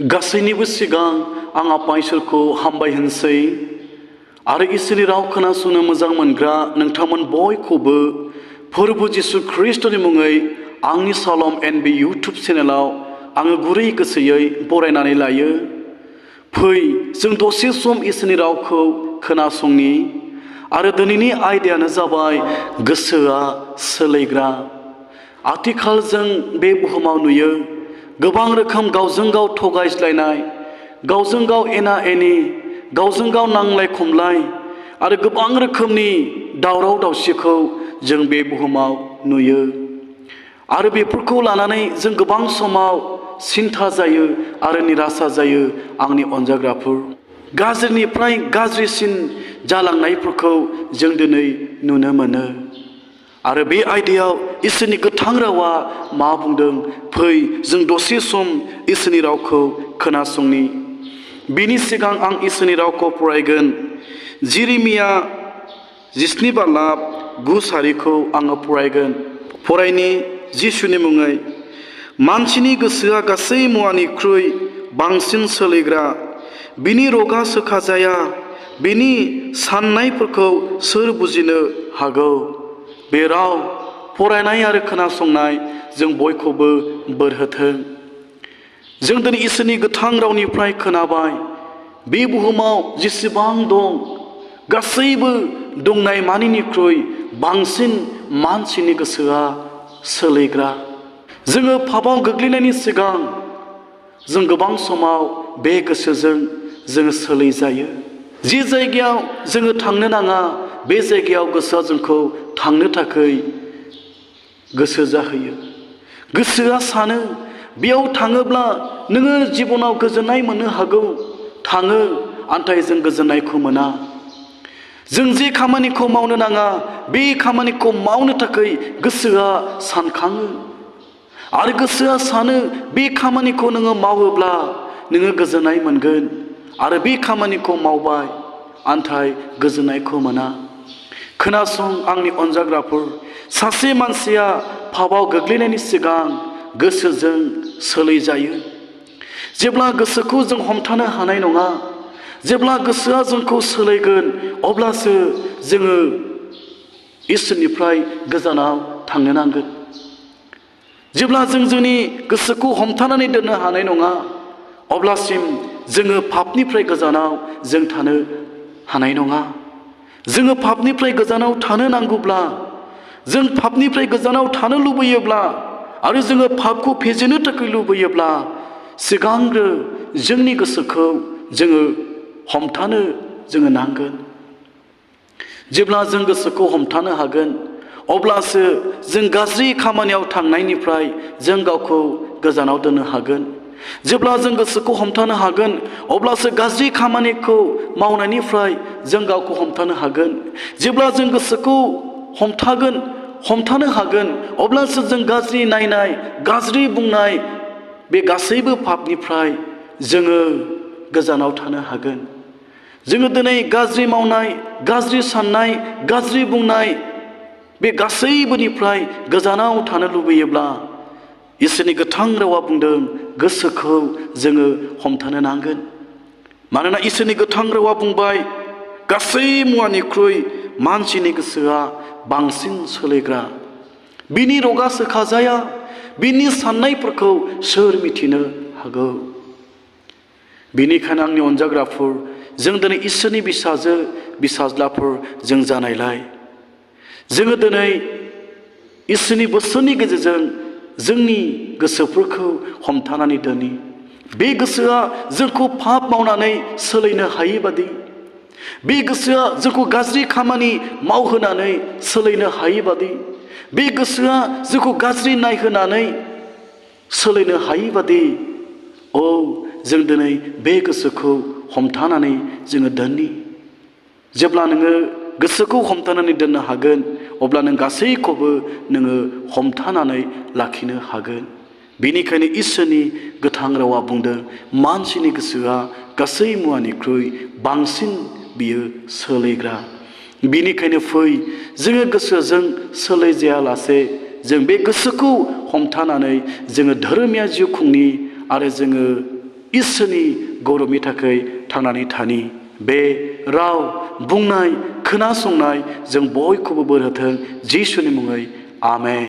गासैनिबो सिगां आं आफा इसोरखौ हामबाय होनसै आरो इसोरनि राव खोनासंनो मोजां मोनग्रा नोंथांमोन बयखौबो फोरबो जिसु ख्रीष्टनि मुङै आंनि सालम एनबी इउटुब चेनेलाव आङो गुरै गोसोयै बरायनानै लायो। फै जों दसे सम इसोरनि रावखौ खोनासंनि आरो दिनैनि आयदायानो जाबाय गोसोआ सोलायग्रा। आथिखाल जों बे बुहुमाव नुयो गोबां रोखोम गावजों गाव थगायज्लायनाय, गावजों गाव एना एनि, गावजों गाव नांलाय खमलाय आरो गोबां रोखोमनि दावराव दावसिखौ जों बे बुहुमाव नुयो। आरो बेफोरखौ लानानै जों गोबां समाव सिन्था जायो आरो निराशा जायो। आंनि अनजाग्राफोर, गाज्रिनिफ्राय गाज्रिसिन जालांनायफोरखौ जों दिनै नुनो मोनो। आरो बे आयदायाव इसोरनि गोथां रावा मा बुंदों, फै जों दसे सम इसोरनि रावखौ खोनासंनि। बिनि सिगां आं इसोरनि रावखौ फरायगोन। जिरिमिया 17:9 आङो फरायगोन। फरायनि जिसुनि मुङै। मानसिनि गोसोआ गासै मुवानिख्रुइ बांसिन सोलायग्रा, बिनि रगा सोखाजाया, बिनि साननायफोरखौ सोर बुजिनो हागौ। बे राव फरायनाय आरो खोनासंनाय जों बयखौबो बोर होथों। जों दिनै इसोरनि गोथां रावनिफ्राय खोनाबाय, बे बुहुमाव जेसेबां दं गासैबो दंनाय मानिनिख्रुइ बांसिन मानसिनि गोसोआ सोलायग्रा। जोङो पापाव गोग्लैनायनि सिगां जों गोबां समाव बे गोसोजों जोङो सोलायजायो। जि जायगायाव जोङो थांनो नाङा बे जायगायाव गोसोआ जोंखौ थांनो थाखाय गोसो जाहोयो। गोसोआ सानो बेयाव थाङोब्ला नोङो जिबनाव गोजोननाय मोननो हागौ। थाङो, नाथाय जों गोजोननायखौ मोना। जों जे खामानिखौ मावनो नाङा बे खामानिखौ मावनो थाखाय गोसोआ सानखाङो आरो गोसोआ सानो बे खामानिखौ नोङो मावोब्ला नोङो गोजोननाय मोनगोन आरो बे खामानिखौ मावबाय, नाथाय गोजोननायखौ मोना। खोनासं आंनि अनजाग्राफोर, सासे मानसिया पापाव गोग्लैनायनि सिगां गोसोजों सोलायजायो। जेब्ला गोसोखौ जों हमथानो हानाय नङा, जेब्ला गोसोआ जोंखौ सोलायगोन, अब्लासो जोङो इसोरनिफ्राय गोजानाव थांनो नांगोन। जेब्ला जों जोंनि गोसोखौ हमथानानै दोननो हानाय नङा, अब्लासिम जोङो पापनिफ्राय गोजानाव जों थानो हानाय नङा। जोङो पापनिफ्राय गोजानाव थानो नांगौब्ला, जों पापनिफ्राय गोजानाव थानो लुबैयोब्ला आरो जोङो पापखौ फेजेननो थाखाय लुबैयोब्ला सिगांग्रो जोंनि गोसोखौ जोङो हमथानो जोङो नांगोन। जेब्ला जों गोसोखौ हमथानो हागोन, अब्लासो जों गाज्रि खामानियाव थांनायनिफ्राय जों गावखौ गोजानाव दोननो हागोन। जेब्ला जों गोसोखौ हमथानो हागोन, अब्लासो गाज्रि खामानिखौ मावनायनिफ्राय जों गावखौ हमथानो हागोन। जेब्ला जों गोसोखौ हमथानो हागोन, अब्लासो जों गाज्रि नायनाय, गाज्रि बुंनाय बे गासैबो पापनिफ्राय जोङो गोजानाव थानो हागोन। जोङो दिनै गाज्रि मावनाय, गाज्रि साननाय, गाज्रि बुंनाय बे गासैबोनिफ्राय गोजानाव थानो लुबैयोब्ला इसोरनि गोथां रावा बुंदों गोसोखौ जोङो हमथानो नांगोन। मानोना इसोरनि गोथां रावा बुंबाय, गासै मुवानिख्रुइ मानसिनि गोसोआ बांसिन सोलायग्रा, बिनि रगा सोखाजाया, बिनि साननायफोरखौ सोर मिथिनो हागौ। बेनिखायनो आंनि अनजाग्राफोर, जों दिनै इसोरनि फिसाजो फिसाज्लाफोर जों जानायलाय जोङो दिनै इसोरनि बोसोननि गेजेरजों जोंनि गोसोफोरखौ हमथानानै दोनि। बे गोसोआ जोंखौ पाप मावनानै सोलायनो हायै बादि, बे गोसोआ जोंखौ गाज्रि खामानि मावहोनानै सोलायनो हायै बादि, बे गोसोआ जोंखौ गाज्रि नायहोनानै सोलायनो हायै बादि, जों दिनै बे गोसोखौ हमथानानै जोङो दोननि। जेब्ला नोङो गोसोखौ हमथानानै दोननो हागोन, अब्ला नों गासैखौबो नोङो हमथानानै लाखिनो हागोन। बेनिखायनो इसोरनि गोथां रावा बुंदों मानसिनि गोसोआ गासै मुवानिख्रुइ बांसिन बियो सोलायग्रा। बेनिखायनो फै जोङो गोसोजों सोलायजायालासे जों बे गोसोखौ हमथानानै जोङो धोरोमिया जिउ खुंनि आरो जोङो इसोरनि गौरबनि थाखाय थांनानै थानि। बे राव बुंनाय खोनासंनाय जों बयखौबो बोर होथों जिसुनि मुङै आमेन।